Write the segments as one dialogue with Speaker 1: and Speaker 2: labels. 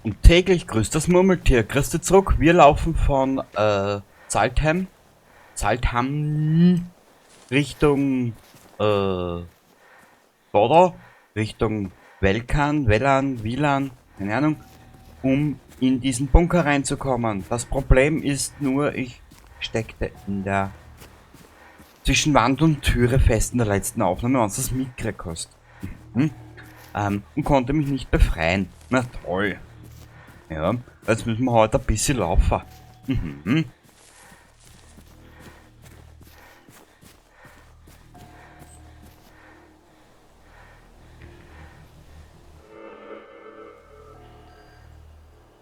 Speaker 1: Und täglich grüßt das Murmeltier. Grüß dich zurück. Wir laufen von Saltheim Richtung Dada, Richtung Velkan, Velan, Wielan, keine Ahnung, um in diesen Bunker reinzukommen. Das Problem ist nur, ich steckte in der zwischen Wand und Türe fest in der letzten Aufnahme, wenn du das mitgekriegt hast. Und konnte mich nicht befreien. Na toll. Ja, jetzt müssen wir heute ein bisschen laufen.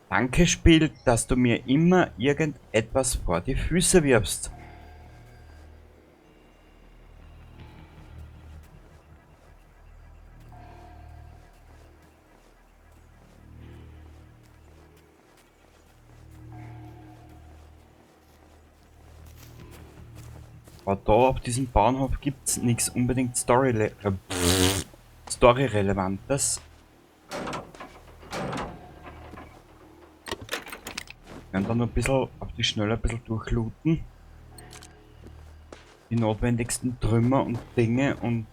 Speaker 1: Danke, Spiel, dass du mir immer irgendetwas vor die Füße wirfst. Aber da auf diesem Bahnhof gibt's nichts unbedingt Story-Relevantes. Wir werden dann noch ein bisschen auf die Schnelle ein bisschen durchlooten. Die notwendigsten Trümmer und Dinge und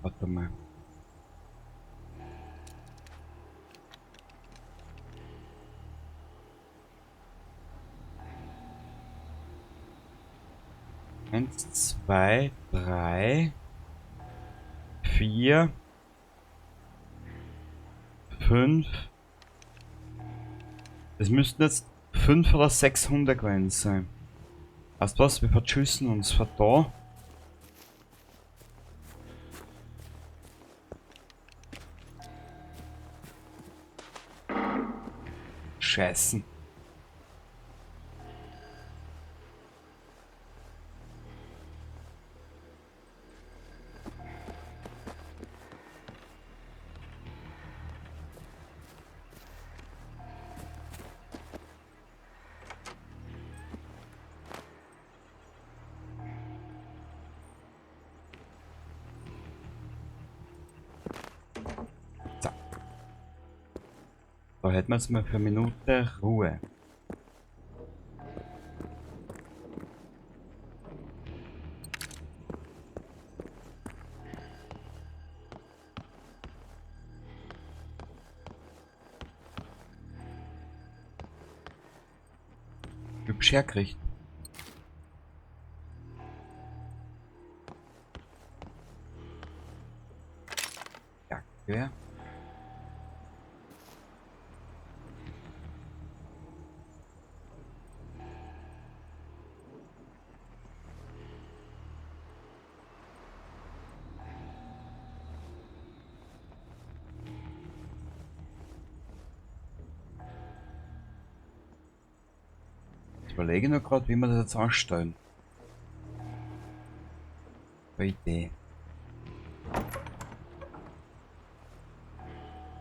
Speaker 1: warte mal. 1, 2, 3, 4, 5. Es müssten jetzt 5 oder 6 Hunde gewesen sein. Weißt du was? Wir verschüssen uns von da. Scheißen. Da hätten wir jetzt mal für eine Minute Ruhe. Hübsch hergerichtet. Ja, Ich überlege nur grad, wie wir das jetzt anstellen. Eine Idee.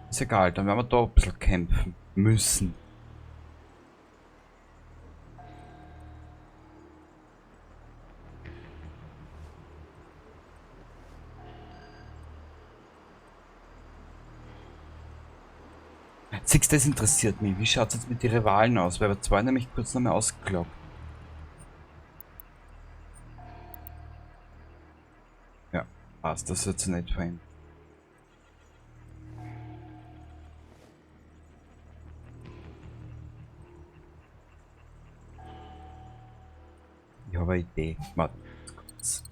Speaker 1: Ist egal, dann werden wir da ein bisschen kämpfen müssen. Siehst du, das interessiert mich. Wie schaut's jetzt mit den Rivalen aus? Weil wir zwei nämlich kurz nochmal ausgekloppt. Ja, passt. Das ist jetzt nicht fein. Ich habe eine Idee. Warte, kurz.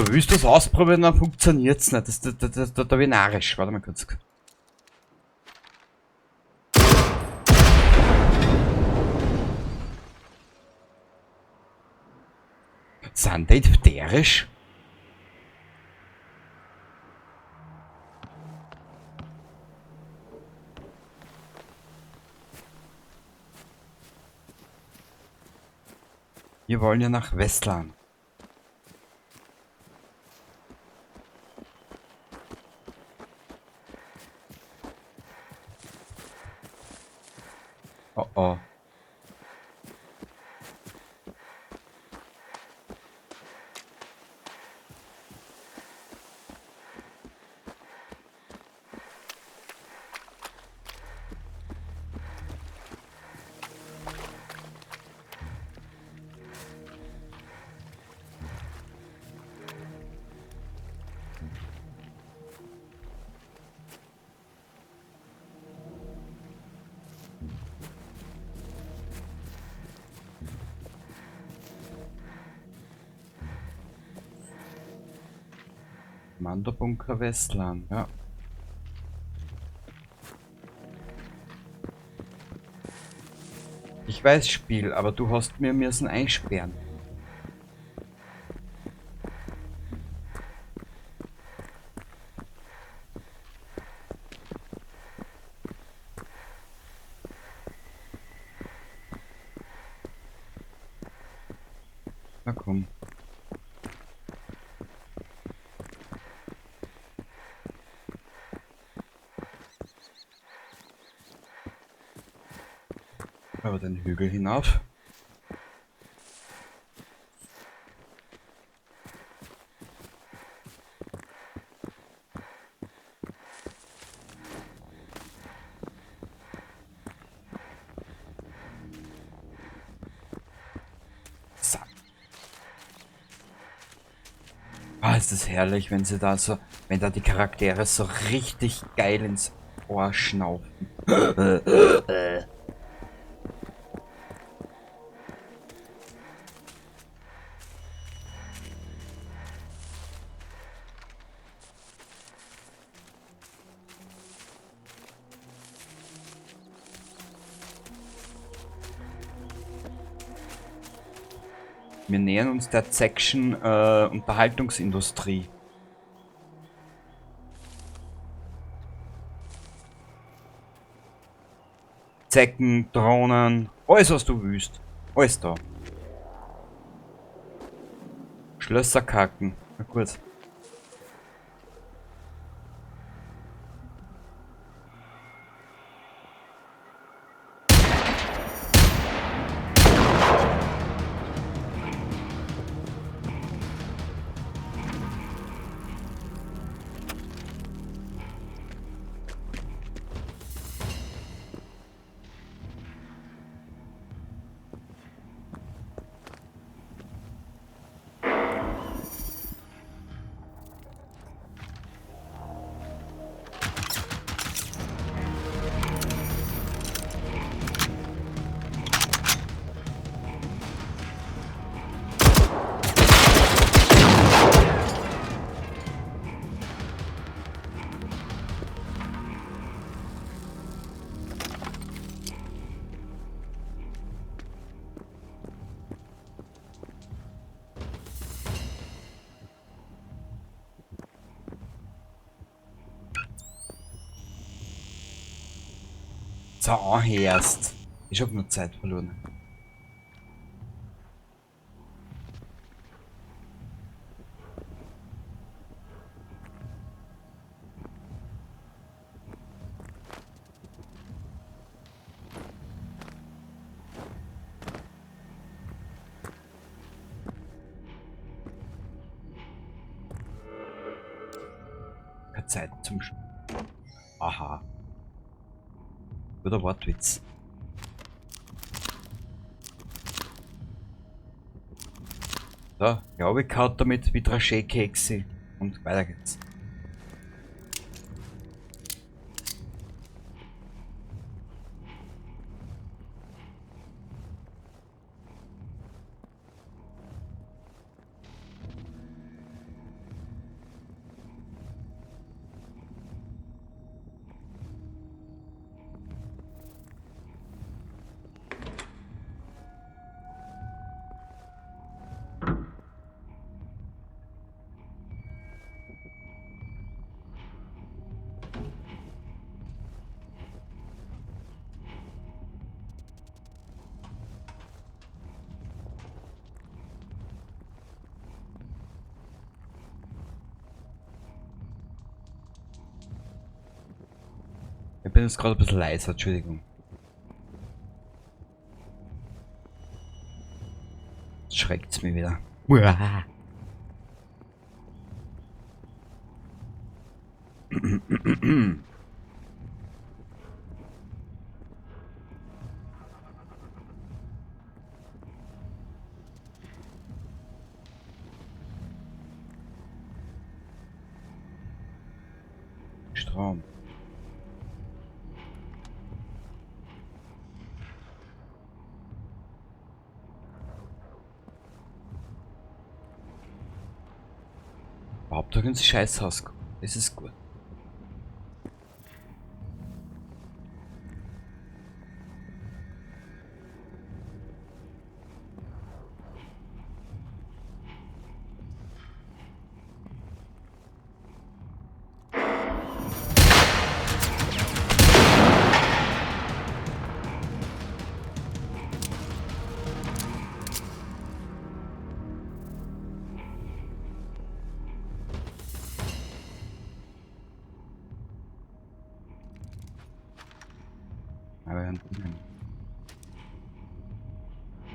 Speaker 1: Da willst du was ausprobieren, dann funktioniert's nicht. Da bin ich narrisch. Warte mal kurz. Sind die hysterisch? Wir wollen ja nach Westland. Oh oh. Kommandobunker Westland, ja. Ich weiß, Spiel, aber du hast mir müssen einsperren. Na komm. Aber den Hügel hinauf. So. Ah, ist das herrlich, wenn sie da so, wenn da die Charaktere so richtig geil ins Ohr schnaufen. Wir nähern uns der Section Unterhaltungsindustrie. Zecken, Drohnen, alles was du willst. Alles da. Schlösser kacken. Na gut. So, anhörst. Ich hab nur Zeit verloren. Keine Zeit zum Sch- Aha. Guter Wortwitz. So, glaube ich, kaut damit wie Dragé-Kekse. Und weiter geht's. Ich bin jetzt gerade ein bisschen leiser, Entschuldigung. Jetzt schreckt's mich wieder. Uah. Strom. Überhaupt ins Scheißhaus kommen. Das ist gut. Aber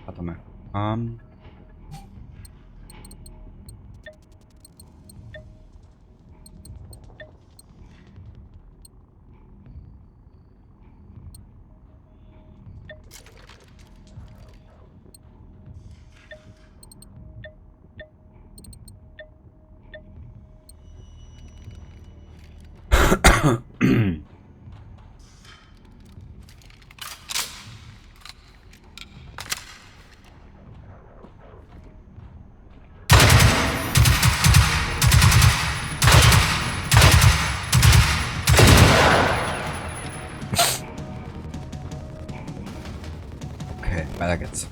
Speaker 1: warte mal. Okay, weiter geht's.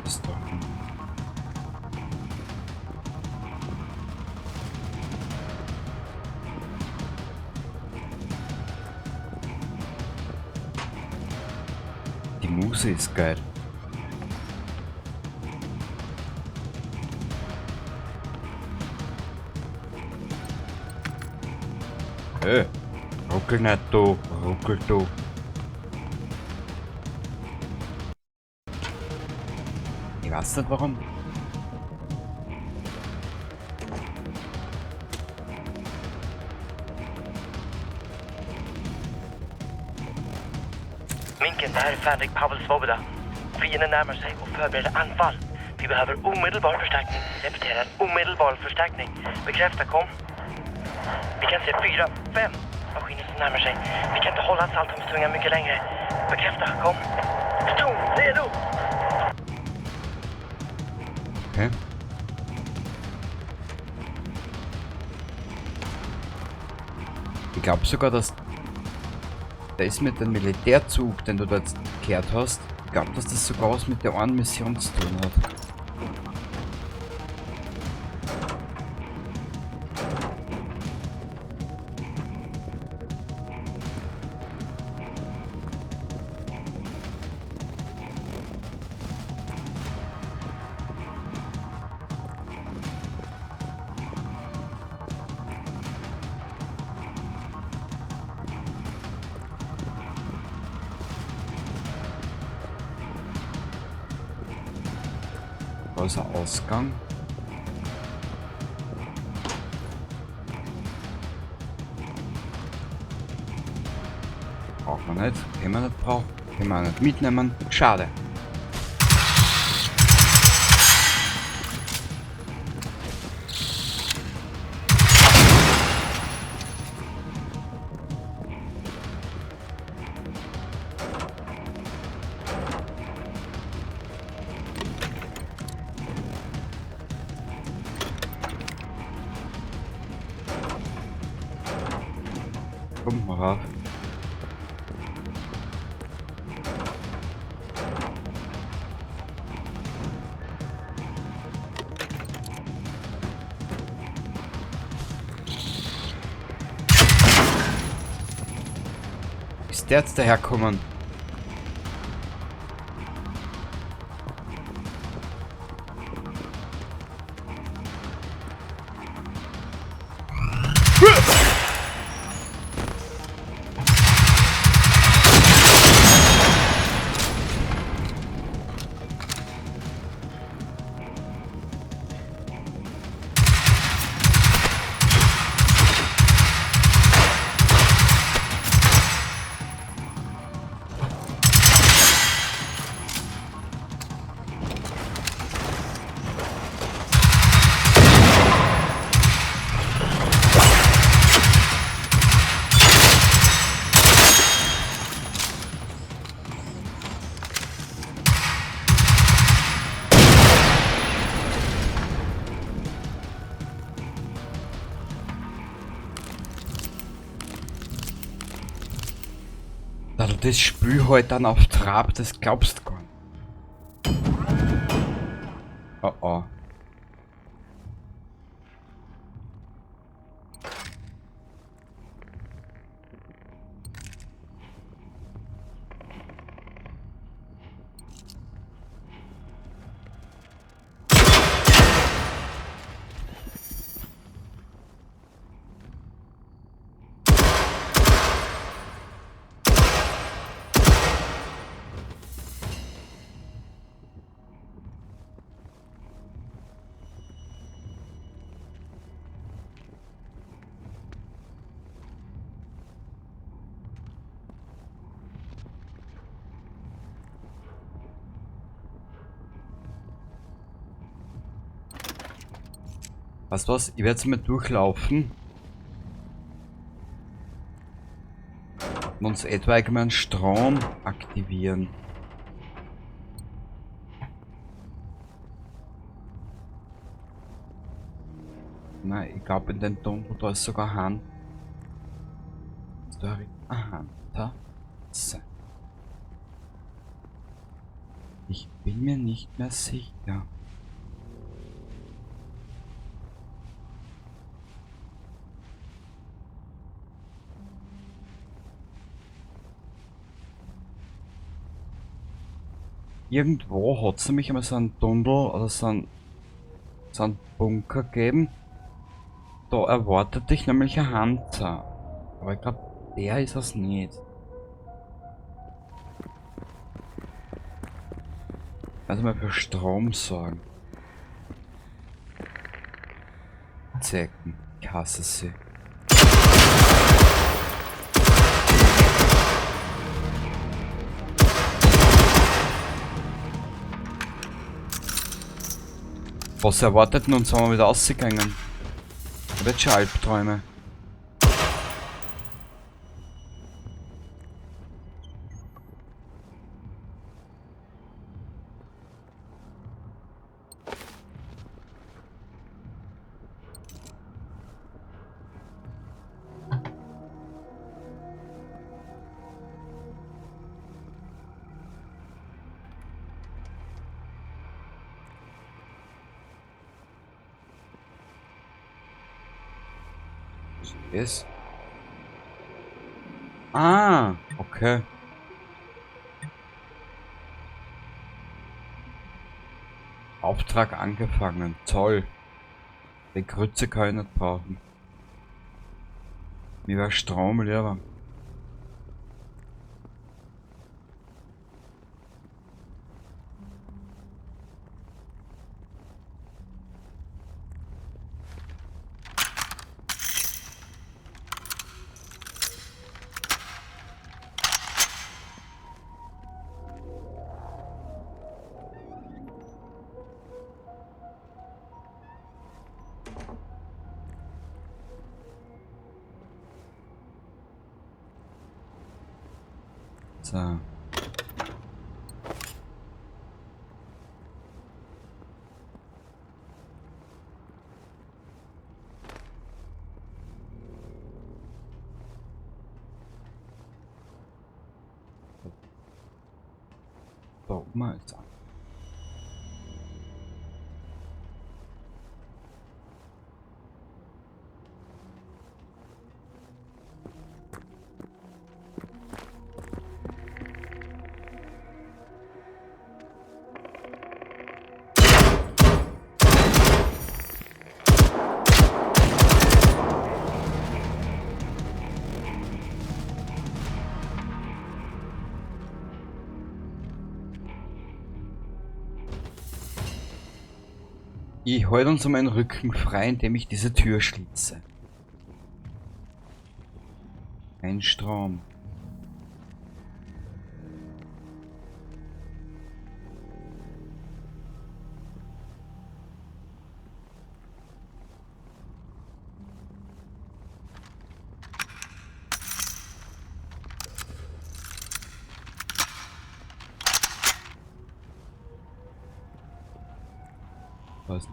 Speaker 1: Ist doch. Die Muse ist geil. Hey, ruckel nicht du, ruckel du. Ich weiß nicht warum.
Speaker 2: Minken, det här är Fänrik Pavel Svoboda. Fienden närmar sig och förbereder anfall. Vi behöver omedelbar förstärkning. Repeterar, omedelbar förstärkning. Bekräfta, kom. Vi kan se 4, 5 maskiner som närmar sig. Vi kan inte hålla Saltholmstungan mycket längre. Bekräfta, kom. Pluton, redo!
Speaker 1: Okay. Ich glaube sogar, dass das mit dem Militärzug, den du da jetzt gehört hast, ich glaube, dass das sogar was mit der einen Mission zu tun hat. Da ist ein Ausgang. Braucht man nicht, können wir nicht brauchen, können wir auch nicht mitnehmen. Schade. Komm mal rauf. Ist der jetzt daherkommen? Da du das Spiel halt dann auf Trab, das glaubst gar nicht. Oh oh. Weißt du was? Ich werde jetzt mal durchlaufen. Und uns etwaig mal einen Strom aktivieren. Nein, ich glaube in den Tunnel, da ist sogar Hand. Aha, da. So. Ich bin mir nicht mehr sicher. Irgendwo hat es nämlich einmal so einen Tunnel oder so einen Bunker gegeben. Da erwartet dich nämlich ein Hunter. Aber ich glaube, der ist es nicht. Also mal für Strom sorgen. Zecken. Ich hasse sie. Was erwartet uns, wenn wir wieder rausgegangen? Ich hab jetzt schon Albträume. Ist. Ah, okay. Auftrag angefangen. Toll. Die Grütze kann ich nicht brauchen. Mir wäre Strom lieber. So. Da oben ist an. Ich halte uns um meinen Rücken frei, indem ich diese Tür schließe. Ein Strom. Was?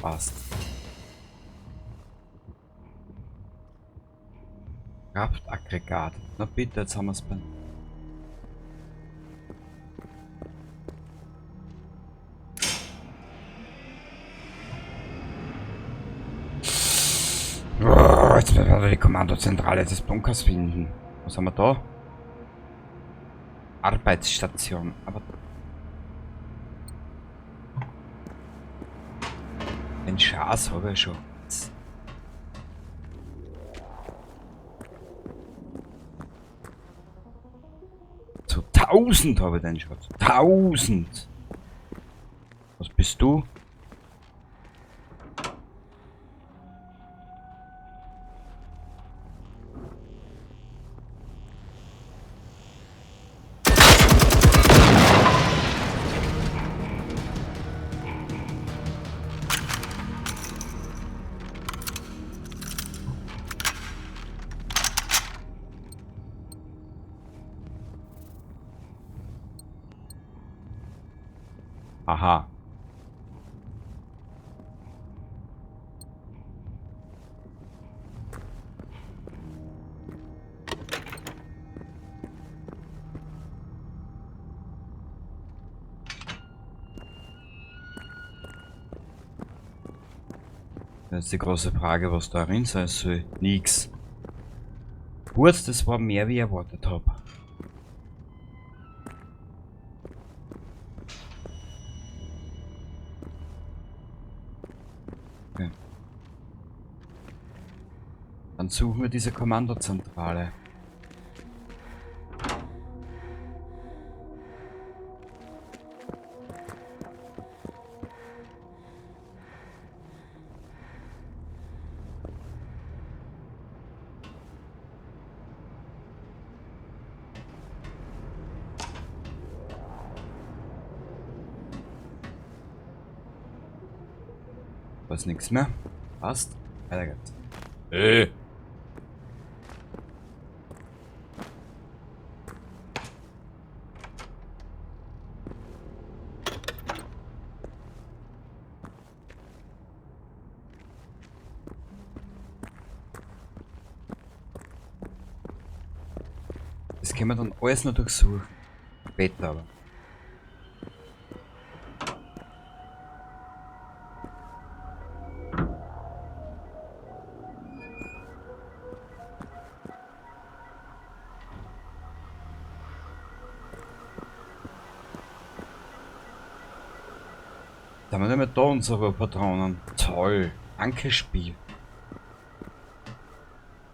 Speaker 1: Passt. Kraftaggregat. Na bitte, jetzt haben wir's bei. Oh, jetzt müssen wir die Kommandozentrale des Bunkers finden. Was haben wir da? Arbeitsstation. Aber den Schaß habe ich schon. Zu 1000 habe ich den schon. 1000! Was bist du? Aha. Das ist die große Frage, was da drin sein soll. Nix. Gut, das war mehr, wie ich erwartet habe. Okay. Dann suchen wir diese Kommandozentrale. Da ist nichts mehr. Passt. Weiter geht's. Das können wir dann alles noch durchsuchen. Später aber. Da haben wir nicht mehr da unsere Patronen. Toll. Danke, Spiel.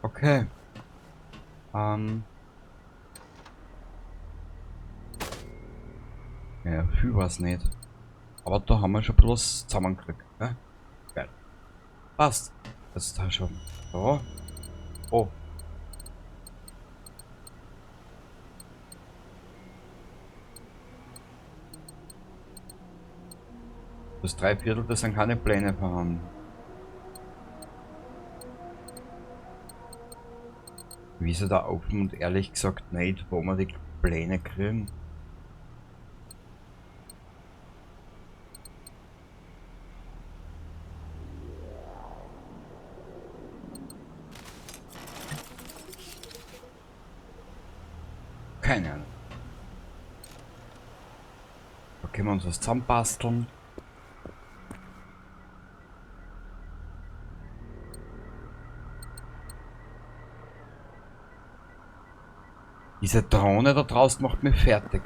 Speaker 1: Okay. Ja, viel war's nicht. Aber da haben wir schon bloß zusammengekriegt. Ne? Geil. Passt. Das ist da schon. So. Oh. Das 3/4, das sind keine Pläne vorhanden. Wieso da offen und ehrlich gesagt nicht, wo wir die Pläne kriegen? Keine Ahnung. Da können wir uns was zusammenbasteln. Diese Drohne da draußen macht mich fertig.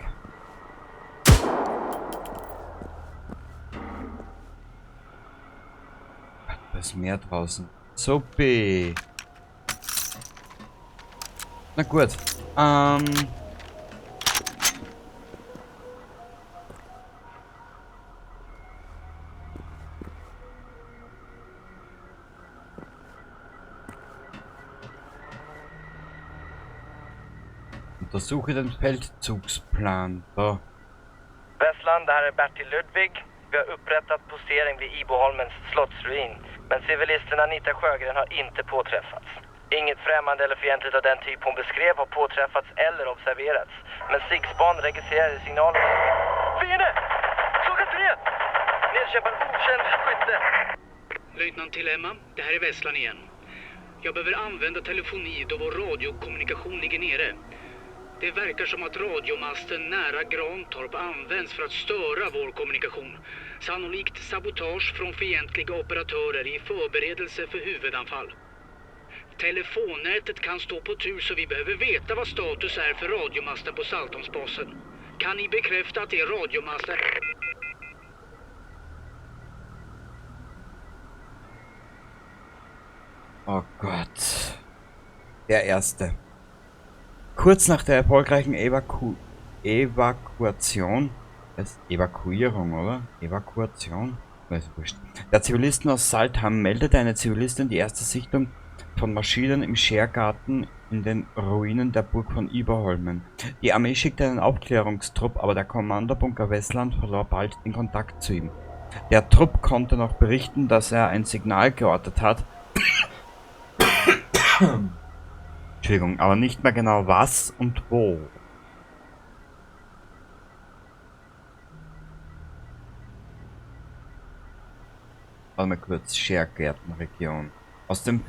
Speaker 1: Da ist mehr draußen. Supi. Na gut. Untersuche den Feldzugsplan. Da.
Speaker 2: Westland, det här är Bertil Ludvig. Vi har upprättat postering vid Iboholmens slottsruin. Men civilisten Anita Sjögren har inte påträffats. Inget främmande eller fientligt av den typ hon beskrev har påträffats eller observerats. Men Sigspan registrerade signalen. Fiende! Klockan 3! Nedkämpar okänd skytte.
Speaker 3: Löjtnant till Emma, det här är Vesslan igen. Jag behöver använda telefoni då vår radiokommunikation ligger nere. Det verkar som att radiomasten nära Grantorp används för att störa vår kommunikation. Sannolikt sabotage från fientliga operatörer i förberedelse för huvudanfall. Telefonnätet kan stå på tur så vi behöver veta vad status är för radiomasten på Saltholmsbasen. Kan ni bekräfta att det är radiomasten?
Speaker 1: Oh Gott. Der erste. Kurz nach der erfolgreichen Evakuation, das Evakuierung, oder? Evakuation? Weiß ich wurscht. Der Zivilisten aus Salthamn meldete eine Zivilistin die erste Sichtung von Maschinen im Schergarten in den Ruinen der Burg von Iboholmen. Die Armee schickte einen Aufklärungstrupp, aber der Kommandobunker Westland verlor bald den Kontakt zu ihm. Der Trupp konnte noch berichten, dass er ein Signal geortet hat. Entschuldigung, aber nicht mehr genau was und wo. Warte mal kurz, Schergärtenregion. Auf dem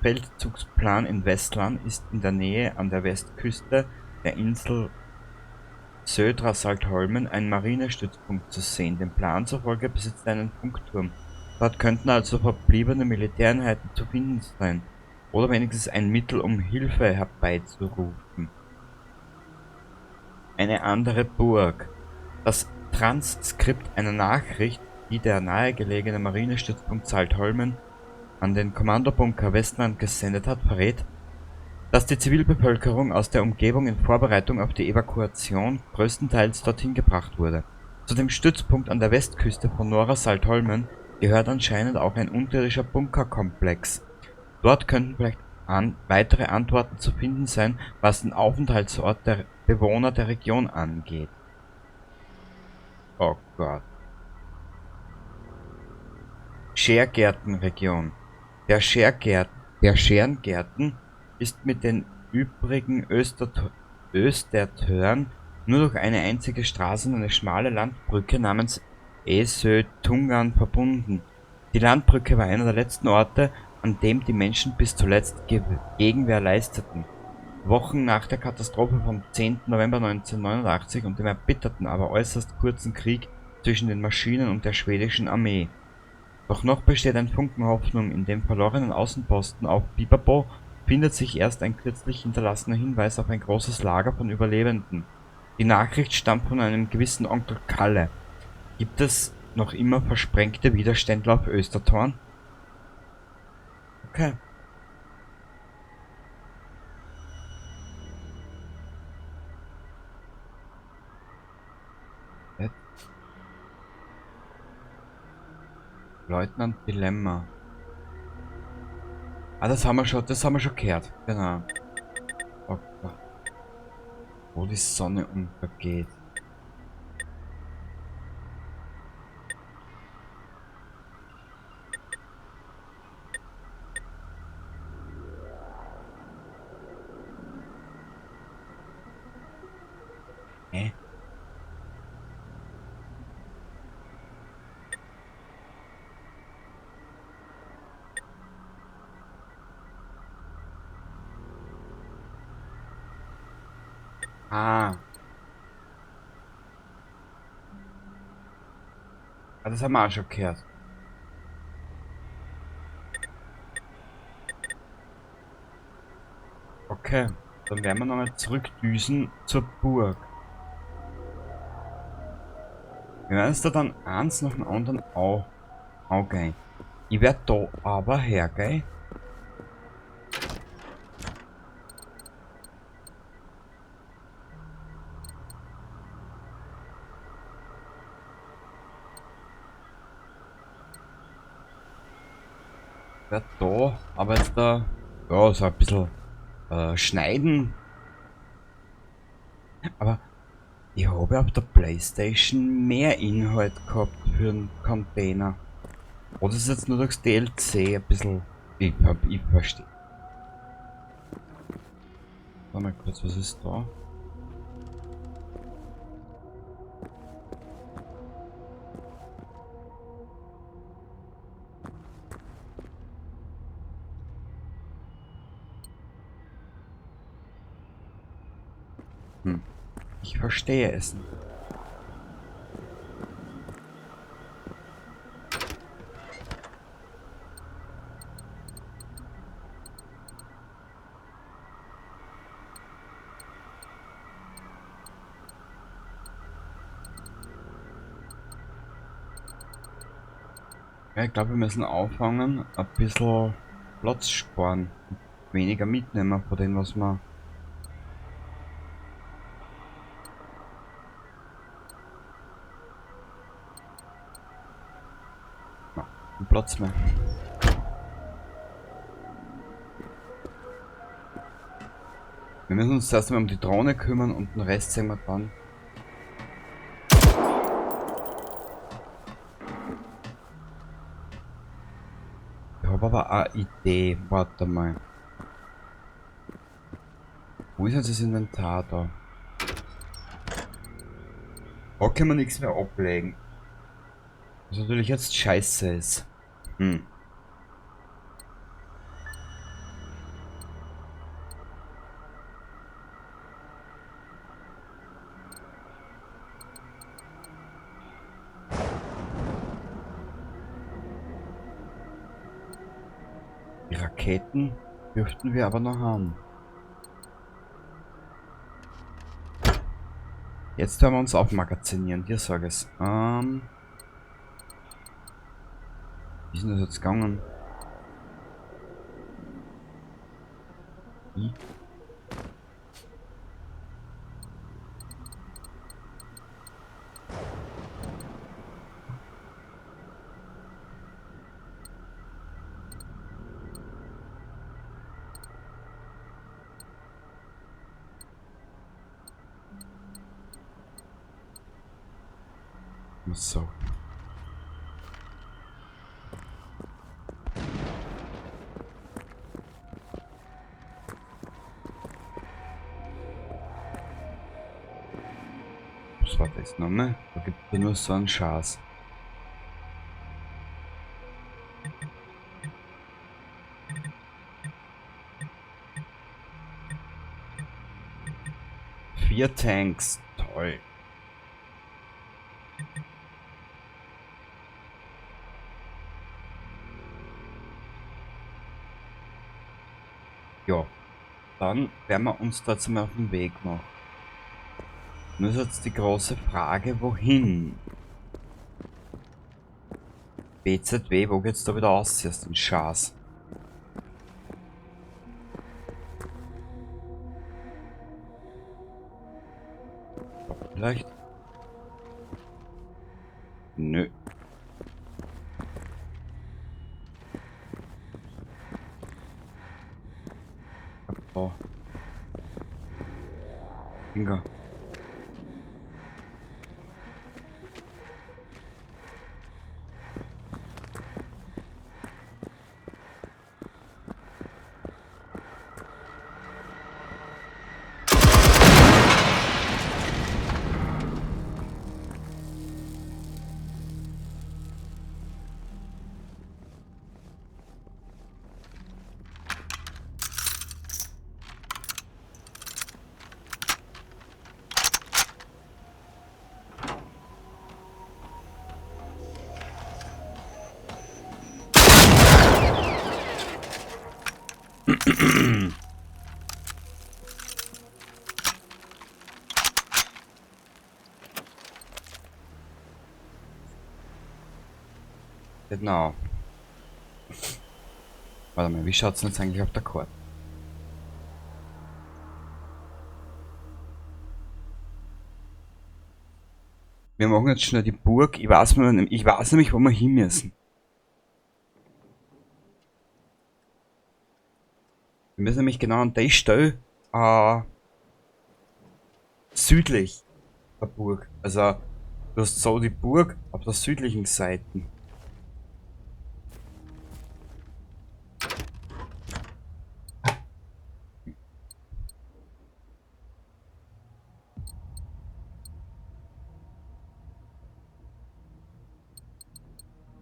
Speaker 1: Feldzugsplan in Westland ist in der Nähe an der Westküste der Insel Södra Saltholmen ein Marinestützpunkt zu sehen. Dem Plan zufolge besitzt er einen Funkturm. Dort könnten also verbliebene Militäreinheiten zu finden sein. Oder wenigstens ein Mittel, um Hilfe herbeizurufen. Eine andere Burg. Das Transkript einer Nachricht, die der nahegelegene Marinestützpunkt Saltholmen an den Kommandobunker Westland gesendet hat, verrät, dass die Zivilbevölkerung aus der Umgebung in Vorbereitung auf die Evakuation größtenteils dorthin gebracht wurde. Zu dem Stützpunkt an der Westküste von Norra Saltholmen gehört anscheinend auch ein unterirdischer Bunkerkomplex. Dort könnten vielleicht weitere Antworten zu finden sein, was den Aufenthaltsort der Bewohner der Region angeht. Oh Gott. Schergärtenregion. Der Scherngärten ist mit den übrigen Östertören nur durch eine einzige Straße und eine schmale Landbrücke namens Esötungan verbunden. Die Landbrücke war einer der letzten Orte, an dem die Menschen bis zuletzt Gegenwehr leisteten. Wochen nach der Katastrophe vom 10. November 1989 und dem erbitterten, aber äußerst kurzen Krieg zwischen den Maschinen und der schwedischen Armee. Doch noch besteht ein Funken Hoffnung. In dem verlorenen Außenposten auf Bibabo findet sich erst ein kürzlich hinterlassener Hinweis auf ein großes Lager von Überlebenden. Die Nachricht stammt von einem gewissen Onkel Kalle. Gibt es noch immer versprengte Widerständler auf Östertorn? Okay. Leutnant Dilemma. Ah, das haben wir schon gehört. Genau. Oh Gott. Wo die Sonne untergeht. Hä? Ah. Ah, das haben wir auch schon gehört. Okay. Dann werden wir nochmal zurückdüsen zur Burg. Wir werden es da dann eins nach dem anderen auch angehen. Ich werde da aber hergehen. Ich werde da aber jetzt da, ja, so ein bisschen schneiden. Aber ich habe ja auf der PlayStation mehr Inhalt gehabt für einen Container. Oder ist jetzt nur durchs DLC ein bisschen. Ich verstehe. Warte mal kurz, was ist da? Ich verstehe es nicht. Ja, ich glaube, wir müssen anfangen, ein bisschen Platz sparen. Weniger mitnehmen von dem, was wir... Platz mehr. Wir müssen uns zuerst einmal um die Drohne kümmern und den Rest sehen wir dann. Ich habe aber eine Idee. Warte mal. Wo ist jetzt das Inventar da? Da können wir nichts mehr ablegen. Was natürlich jetzt scheiße ist. Die Raketen dürften wir aber noch haben. Jetzt werden wir uns aufmagazinieren, dir sag es. Wie ist denn das jetzt gegangen? Wie? So. Was war das nochmal? Da gibt es nur so einen Schaß. Vier Tanks. Toll. Ja, dann werden wir uns da jetzt mal auf den Weg machen. Nur ist jetzt die große Frage, wohin? BZW, wo geht's da wieder aus? Hier ist ein Schaß. Vielleicht? Nö. Oh. Bingo. Genau. Warte mal, wie schaut's denn jetzt eigentlich auf der Karte? Wir machen jetzt schnell die Burg. Ich weiß nämlich, wo wir hin müssen. Wir müssen nämlich genau an der Stelle südlich der Burg. Also du hast so die Burg auf der südlichen Seite.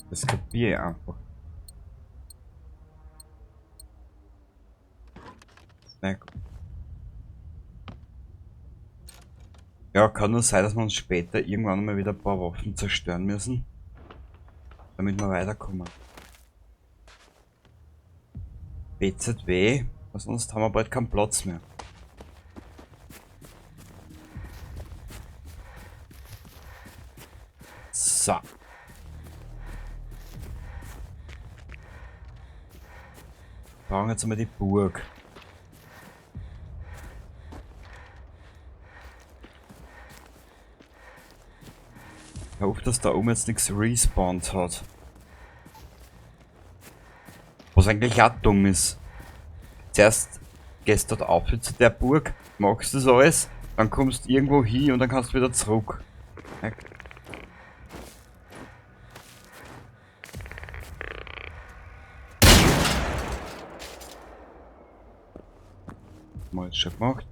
Speaker 1: Das kapiere ich einfach. Na gut. Ja, kann nur sein, dass wir uns später irgendwann mal wieder ein paar Waffen zerstören müssen, damit wir weiterkommen. BZW, weil sonst haben wir bald keinen Platz mehr. So. Wir brauchen jetzt einmal die Burg. Ich hoffe, dass da oben jetzt nichts respawnt hat. Was eigentlich auch dumm ist. Zuerst gehst du dort auf zu der Burg, machst das alles, dann kommst du irgendwo hin und dann kannst du wieder zurück. Ja. Mal jetzt schon gemacht.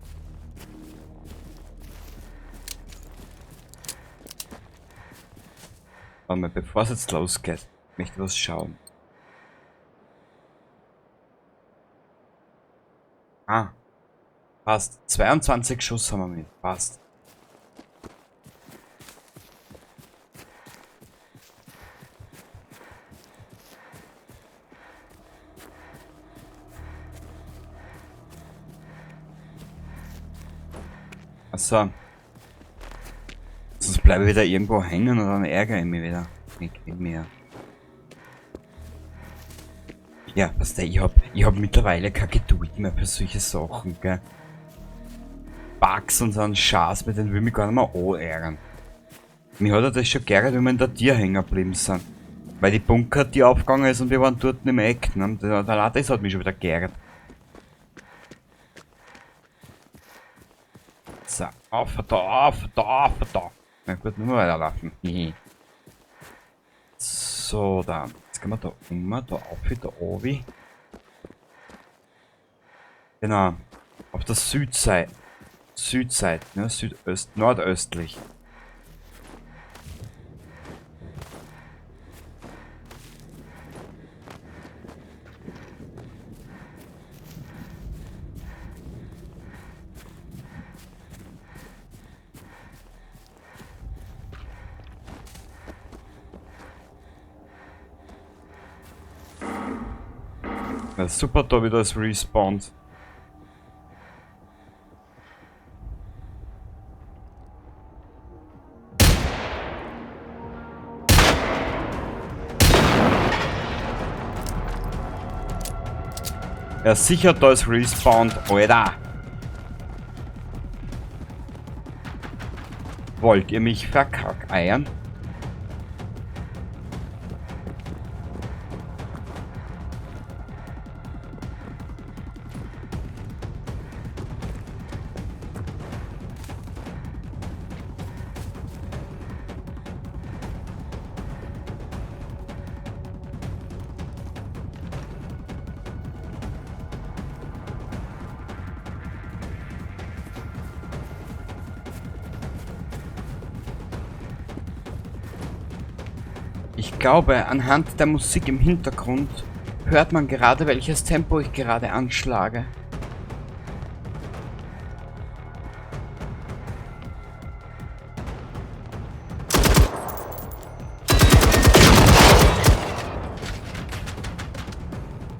Speaker 1: Warte mal, bevor es jetzt losgeht, möchte ich was schauen. Ah, passt. 22 Schuss haben wir mit. Passt. Achso. Sonst bleibe ich wieder irgendwo hängen und dann ärgere ich mich wieder. Ich kenn mich ja. Ja, weißt du, ich hab mittlerweile keine Geduld mehr für solche Sachen, gell. Bugs und so einen Schatz, mit denen will ich mich gar nicht mehr anärgern. Mich hat ja das schon geärgert, wenn wir in der Tür hängen geblieben sind. Weil die Bunkertür aufgegangen ist und wir waren dort im Eck, ne? Das hat mich schon wieder geärgert. So, auf da, auf da, auf da. Na gut, nur weiterlaufen. So, dann. Jetzt gehen wir da um, da auf, da oben. Genau. Auf der Südseite. Südseite, ne? Südöst, nordöstlich. Ja, super, da wieder das Respawn. Ja, sicher, da ist respawned, Alter. Wollt ihr mich verkackeiern? Ich glaube, anhand der Musik im Hintergrund hört man gerade, welches Tempo ich gerade anschlage.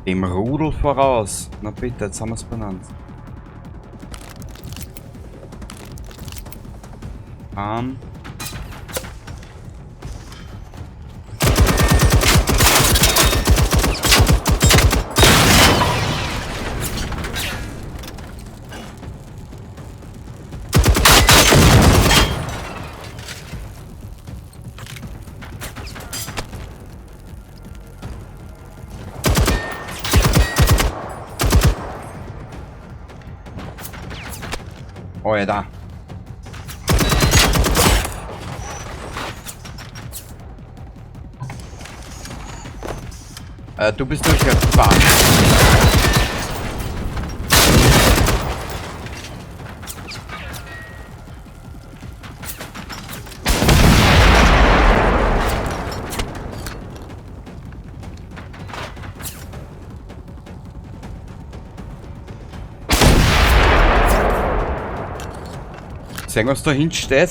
Speaker 1: Dem Rudel voraus. Na bitte, jetzt haben wir's benannt. Alter. Du bist durchgefahren. Sehen, was da hinten steht.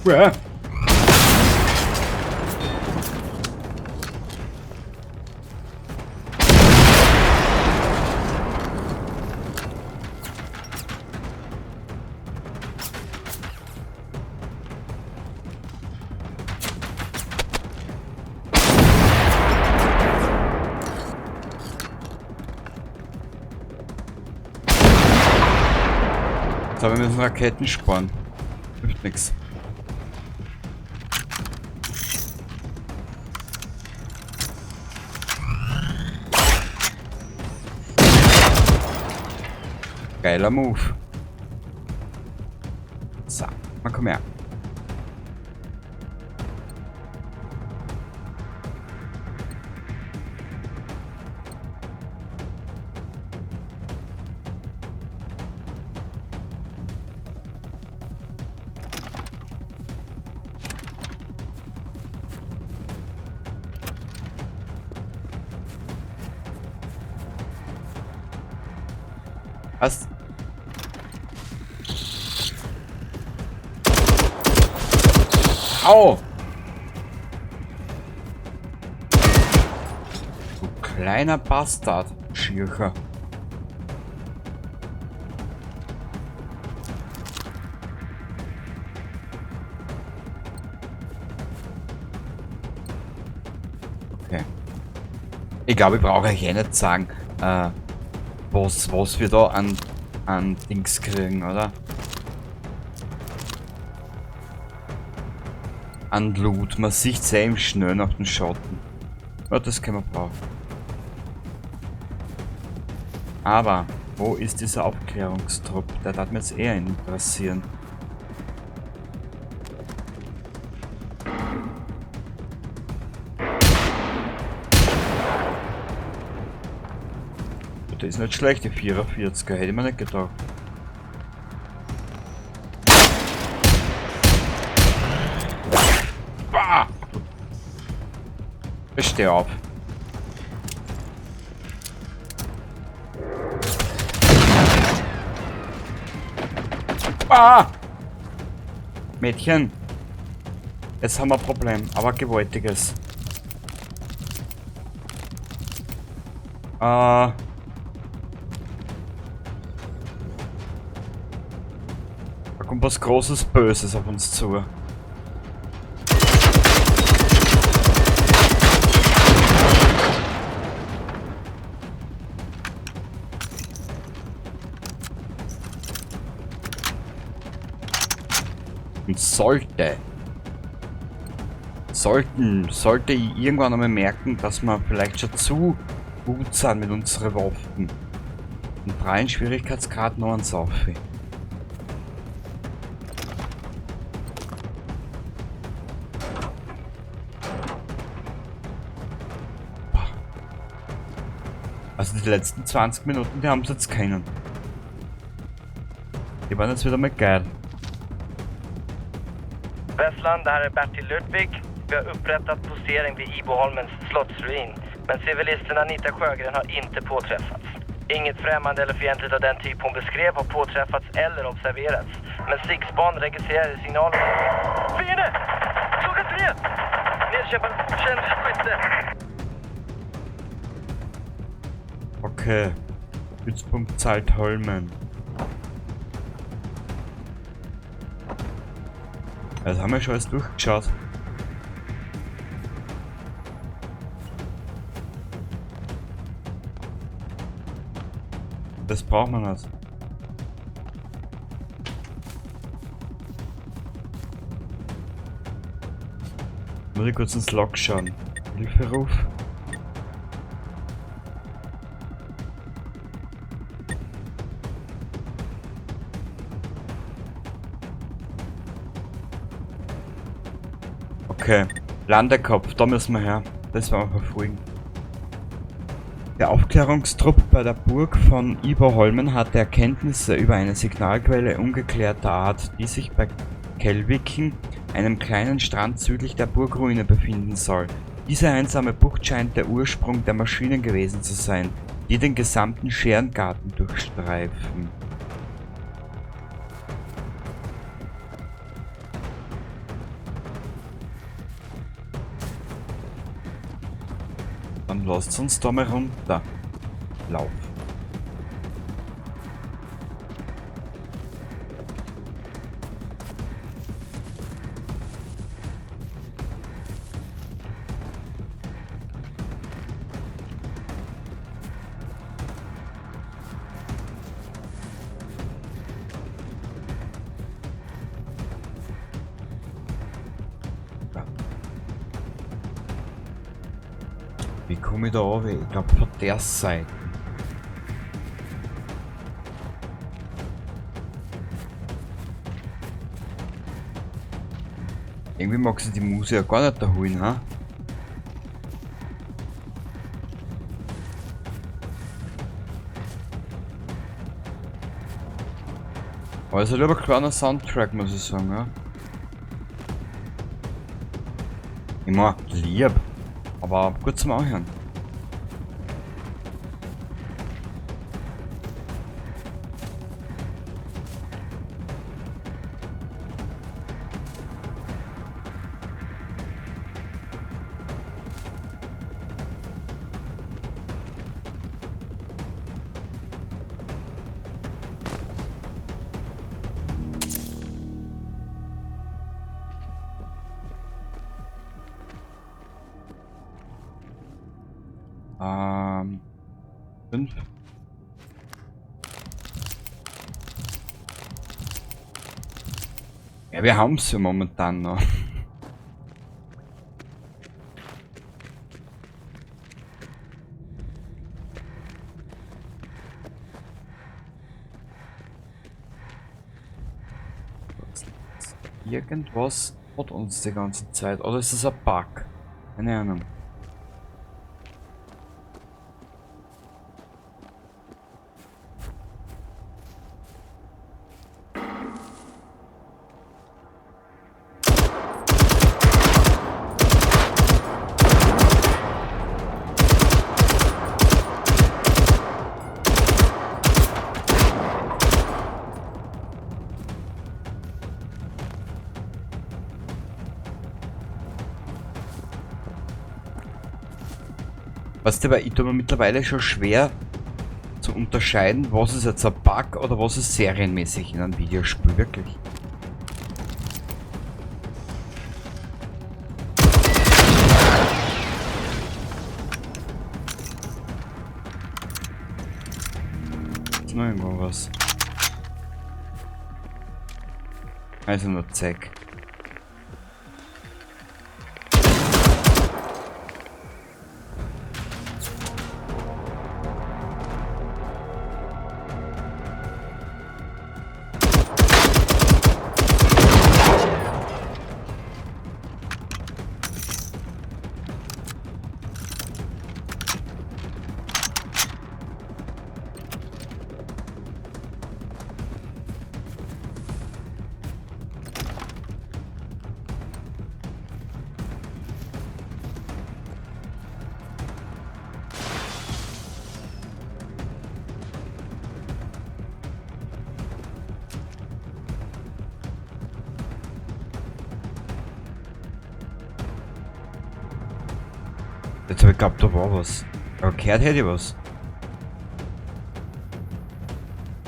Speaker 1: Ja. So, wir müssen Raketen sparen. Hilft nix. Geiler Move. So, mal komm her. Was? Au! Du kleiner Bastard, Schircher. Okay. Ich glaube, ich brauche euch eh nicht sagen, was wir da an Dings kriegen, oder? An Loot. Man sieht sehr im Schnellen auf den Schotten. Ja, das können wir brauchen. Aber, wo ist dieser Aufklärungstrupp? Der darf mich jetzt eher interessieren. Das ist nicht schlecht, die 44er, hätte ich mir nicht gedacht. Bah! Ich steh auf. Ah! Mädchen. Jetzt haben wir ein Problem, aber gewaltiges. Da kommt was Großes Böses auf uns zu. Und sollte ich irgendwann einmal merken, dass wir vielleicht schon zu gut sind mit unseren Waffen. Und 3 Schwierigkeitsgrad noch eins auf. Also die letzten 20 Minuten, die haben sie jetzt keinen. Die waren jetzt wieder mal geil.
Speaker 2: Vesslan, det här är Bertil Ludvig. Vi har upprättat posering vid Iboholmens slottsruin. Men civilisten Anita Sjögren har inte påträffats. Inget främmande eller fientligt av den typ hon beskrev har påträffats eller observerats. Men Sigspan registrerade signalen. Fiende! Klockan 3! Nedkämpad okänd skytte.
Speaker 1: Okay. Stützpunkt Saltholmen. Das haben wir schon alles durchgeschaut. Das braucht man nicht. Muss ich kurz ins Log schauen. Hilferuf. Okay, Landekopf, da müssen wir her. Das werden wir verfolgen. Der Aufklärungstrupp bei der Burg von Iboholmen hatte Erkenntnisse über eine Signalquelle ungeklärter Art, die sich bei Källviken, einem kleinen Strand südlich der Burgruine, befinden soll. Diese einsame Bucht scheint der Ursprung der Maschinen gewesen zu sein, die den gesamten Scherengarten durchstreifen. Dann lasst uns da mal runter laufen. Wie komme ich da runter? Ich glaub, von der Seite. Irgendwie mag sie die Muse ja gar nicht da holen, ha? Aber es ist halt ein kleiner Soundtrack, muss ich sagen, ja. Immer lieb, aber gut zum Anhören. 5. Ja, wir haben's ja momentan noch. Irgendwas hat uns die ganze Zeit. Oder ist das ein Bug? Keine Ahnung. Weißt du, weil ich tue mir mittlerweile schon schwer zu unterscheiden, was ist jetzt ein Bug oder was ist serienmäßig in einem Videospiel, wirklich. Ist noch irgendwo was? Also nur Zeck. Jetzt hab ich geglaubt, da war was. Aber gehört hätte ich was.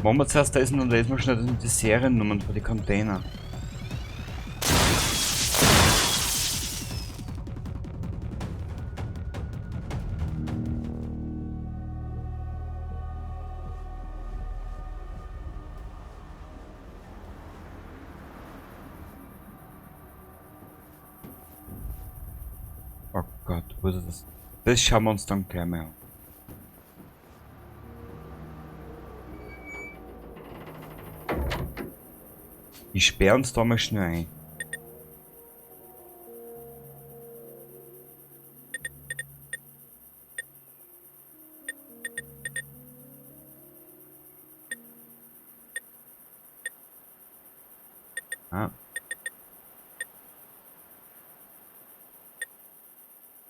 Speaker 1: Machen wir zuerst das und dann lesen wir schnell die Seriennummern für die Container. Gott, wo ist das? Das schauen wir uns dann gleich mal an. Ich sperre uns da mal schnell ein. Ah.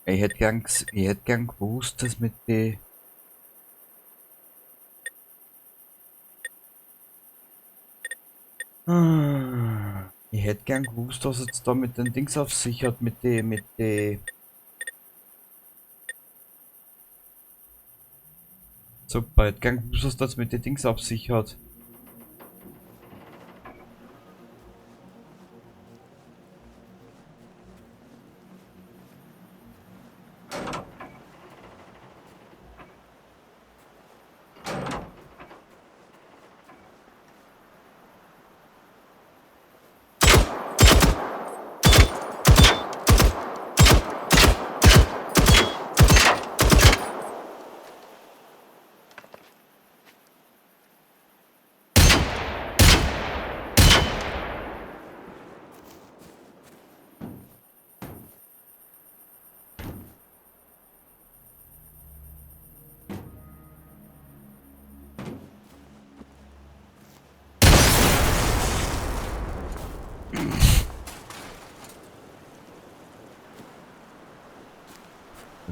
Speaker 1: Ich hätte gern gewusst, dass mit die... Ich hätte gern gewusst, was jetzt da mit den Dings auf sich hat, mit die... Super, ich hätte gern gewusst, was das mit den Dings auf sich hat.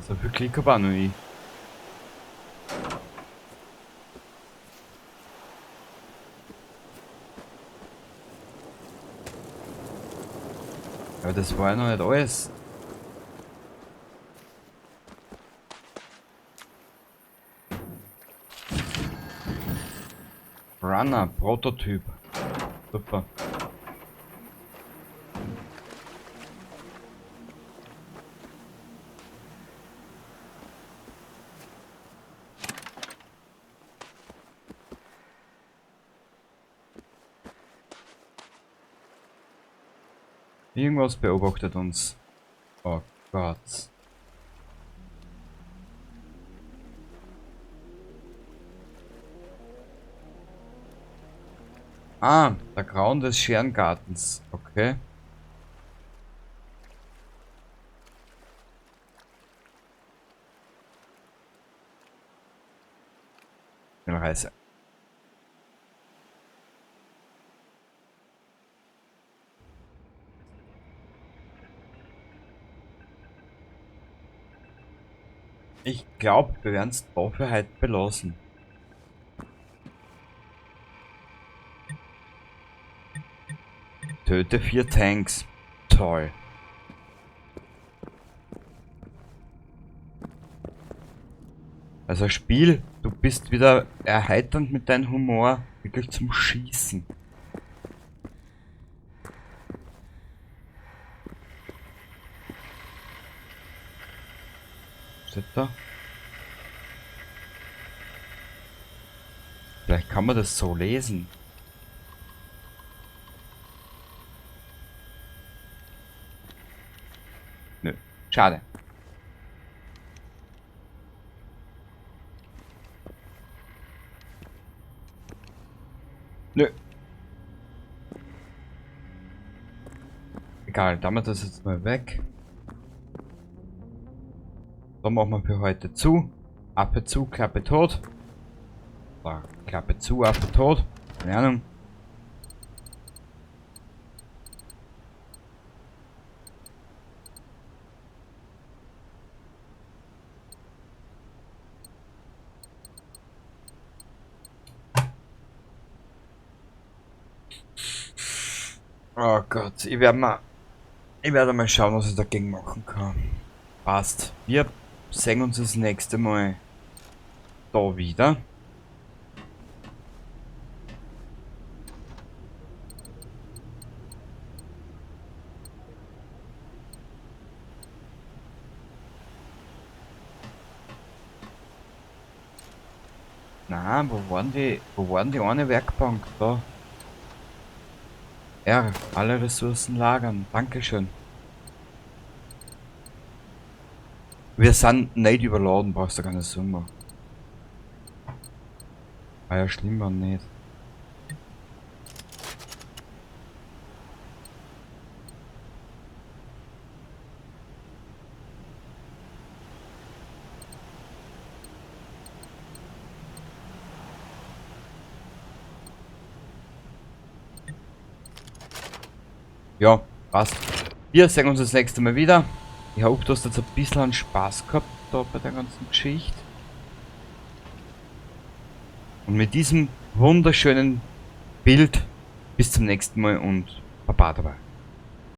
Speaker 1: So viel Klick hab auch noch ich. Aber das war ja noch nicht alles. Runner, Prototyp. Super. Irgendwas beobachtet uns. Oh Gott. Ah, der Grauen des Scherengartens. Okay. Reise. Ich glaube, wir werden es dafür heute belassen. Töte 4 Tanks. Toll. Also Spiel, du bist wieder erheiternd mit deinem Humor. Wirklich zum Schießen. Steht da? Vielleicht kann man das so lesen. Nö, schade. Nö. Egal, damit das jetzt mal weg. Dann machen wir für heute zu. Affe zu, Klappe tot. Oder Klappe zu, Affe tot. Keine Ahnung. Oh Gott, ich werde mal schauen, was ich dagegen machen kann. Passt. Wir sehen uns das nächste Mal da wieder. Na, wo waren die eine Werkbank da? R, alle Ressourcen lagern. Dankeschön. Wir sind nicht überladen, brauchst du keine Sorgen machen. War ja schlimm, war nicht. Ja, passt. Wir sehen uns das nächste Mal wieder. Ich hoffe, du hast jetzt ein bisschen Spaß gehabt da bei der ganzen Geschichte. Und mit diesem wunderschönen Bild bis zum nächsten Mal und Baba dabei.